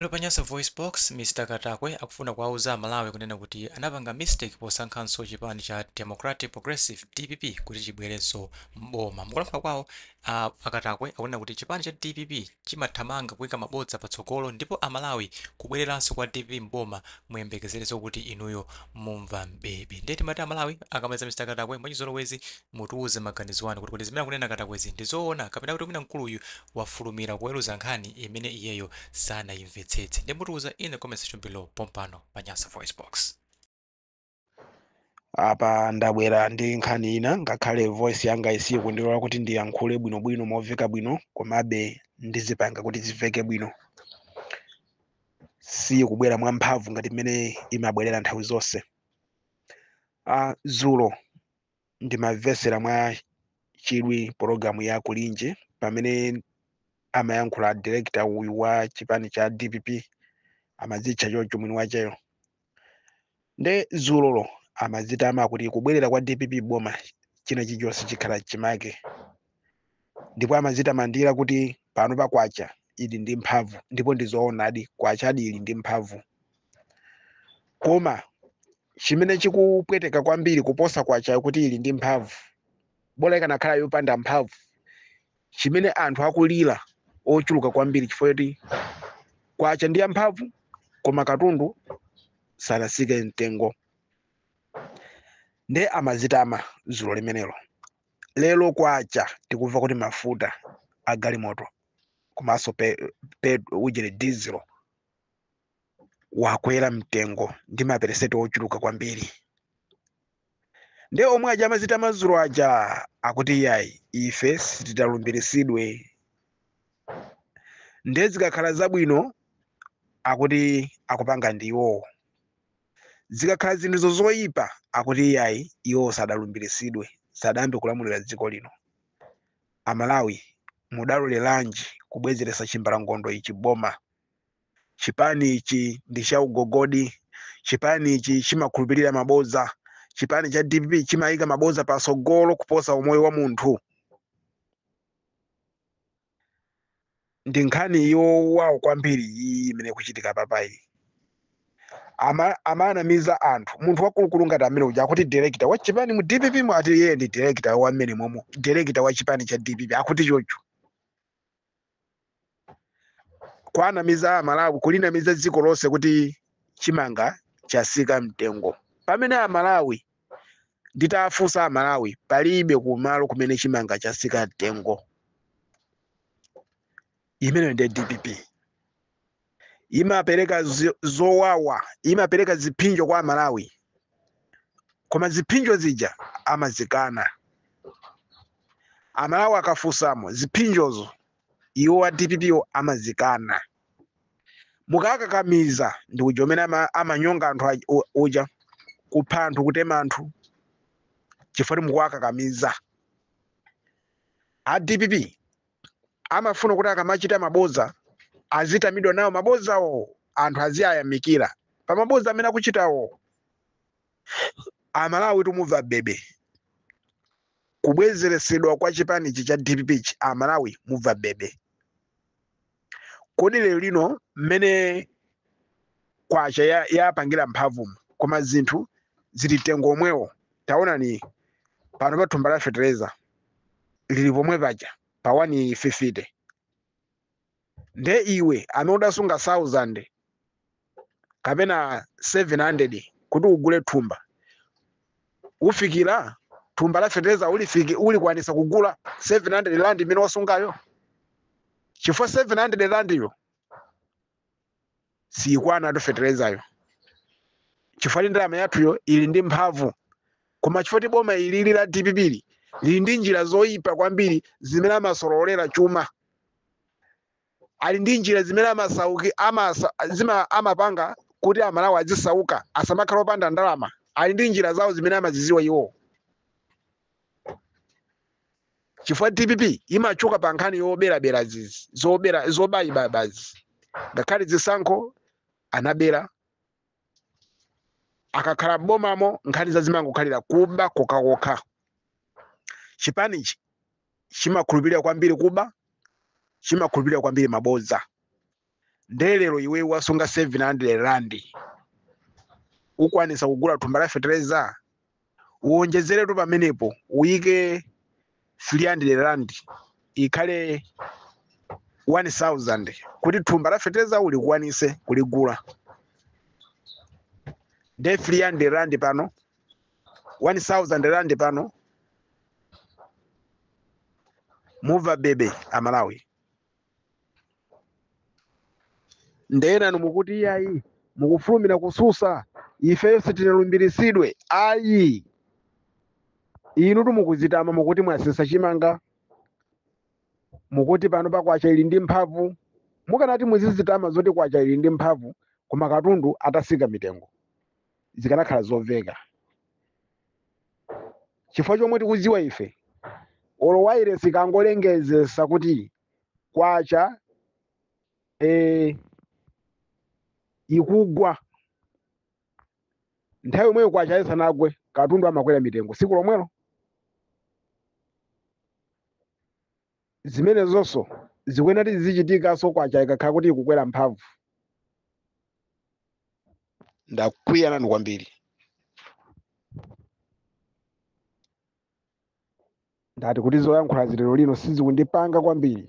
Lero pa Nyasa VoiceBox, Mr Katakwe akufuna kuwauza amalawi kunena kuti anapanga mistake posankhanso chipani cha Democratic Progressive, dpp, kuti chibwerenso m'boma. Mukulankhula kwawo, a Katakwe akunena kuti chipani cha dpp chimathamanga kuika mabodza patsogolo ndipo amalawi kubwereranso kwa dpp m'boma muyembekezerenso kuti inuyo mumva m'bebe. Ndiye timati amalawi akamaliza Mr Katakwe mwachizolowezi mutiuze maganizo anu kuti kodi zimene akunena Katakwezi ndi zoona kapena kuti mwina mkuluyu wafulumira kuweruza nkhani imene iyeyo sanayimvetsetse. Ndiye mutiuza in the comment section below pompano pa Nyasa VoiceBox. Apa ndabwera ndi nkhani ina, ngakhale voice yanga isiye kundilola kuti ndiyankhule bwinobwino momveka bwino, komabe ndizipanga kuti zimveke bwino. Sikubwera mwamphamvu ngati mmene imabwerera nthawi zonse. Dzulo ndimamvetsera mwa chidwi pologalamu ya Kulinji pamene amayankhula director uyu wa chipani cha DPP, amadzitcha choncho mwini wacheyo. Nde dzulolo amadzitama kuti kubwerera kwa DPP boma china chilichonse chikhala chimake, ndipo amadzitamandira kuti pano pa kwacha ili ndi mphamvu, ndipo ndi zoonadi, kwachadi ili ndi mphamvu. Koma chimene chikupweteka kwambiri kuposa kwacha kuti ili ndi mphamvu, bola ikanakhala yopanda mphamvu, chimene anthu akulira ochuluka kwambiri chifukwa choti kwacha ndi yamphamvu koma katundu sanasike mtengo. Nde amazitama dzulo limenelo. Lero kwacha tikumva kuti mafuta a galimoto komanso pe ujeni diesel wakwera mtengo ndi maperesenti ochuluka kwambiri. Nde omwe aja amazitama dzulo aja akuti iyayi, ife sititalumbiritsidwe. Nde zikakhala zabwino akuti akupanga ndi iwowo, zikakhala zinthu zoyipa akuti iyayi, iwowo sadalumbiritsidwe, sadayambe kulamulira dziko lino. Amalawi, mudaloleranji kubwezeretsa chimbalangondo ichi boma? Chipani ichi ndi chaugogodi, chipani ichi chimakhulupirira mabodza. Chipani cha DPP chimayika mabodza patsogolo kuposa umoyo wa munthu. Ndi nkhani yowawa kwambiri iyi imene ikuchitika papayi. Amanamiza anthu. Munthu wakulukulu ngati amene uja akuti director wa chipani mu DPP mu, ati iye ndi director wa mmene momo, director wa chipani cha DPP, akuti chocho kwanamiza Amalawi, kulinamiza dziko lonse kuti chimanga chasika mtengo, pamene Amalawi nditafunsa Amalawi palibe kumalo kumene chimanga chasika mtengo. Imeneyo ndi DPP, imapereka zowawa, imapereka ziphinjo kwa Amalawi, koma ziphinjo zija amazikana. Amalawi akafunsamo ziphinjozo, iwo a DPP wo amazikana. Mukakakamiza ndi uja umene amanyonga anthu uja, kupha anthu, kutema anthu, chifukwa mukuwakakamiza. A DPP amafuna kuti akamachita maboza azitamidwa nawo mabozawo, anthu aziyayamikira pa maboza amene akuchitawo. Amalawi tumumva bebe kubwezeresedwa kwa chipanichi cha DPP chi, Amalawi mumva bebe. Kodi lero lino mmene kwacha yapangira mphamvu koma zinthu zili mtengo omwewo? Taonani pano pa thumba la fetereza lili pomwe paja pa 150. Nde iwe amene udasunga 1000 kapena 700 kuti ugule thumba, ufikira thumba la fetereza ulifiki ulikwanisa kugula 700 rand imene wasungayo? Chifukwa 700 rand yo siyikwana tu feterezayo, chifukwa ndalama yathuyo ili ndi mphamvu. Koma chifukwa boma ilili la DPP lili ndi njira zoyipa kwambiri zimene amasololera chuma, ali ndi njira zimene amasauki amasa, zima amapanga kuti Amalawi azisauka, asamakhala opanda ndalama. Ali ndi njira zawo zimene amaziziwa iwo, chifukwa DPP imachuka pa nkhani yoberabera zizi, zobera, zobayibabazi. Ngakhale zisankho anabera, akakhala bomamo nkhani zazimangokhalira kuba kokakokha. Chipanichi chimakhulupirira kwambiri kuba, chimakhulupirira kwambiri mabodza. Ndelero iwe wasunga 700 rand ukwanisa kugula thumba la fetereza? Uwonjezeretu pamenepo, uyike 300 rand ikhale 1000 kuti thumba la fetereza ulikwanise kuligula. Nde 300 rand pano, 1000 rand pano, muva bebe amalawi. Ndenanu mukuti iyayi mukufulumira kususa, ifeyo sitinalumbiritsidwe. Ayi, inu tumukuzitama mukuti mwasesa chimanga, mukuti pano pakwacha ili ndi mphamvu. Mukanati muzizitama zoti kwacha ili ndi mphamvu koma katundu atasika mitengo, zikanakhala zomveka. Chifukwa chomwe tikudziwa ife, olo wairesi kangolengezesa kuti kwacha ikugwa, nthawi yomweyo kwacha isanagwe katundu amakwera mitengo siku lomwelo. Zimene zonso zikuyenera zichitikanso kwacha ikakhala kuti ikukwera mphamvu. Ndakwiya nanu kwambiri. Ndati kuti zoyankhula zilero lino sizikundipanga kwambiri.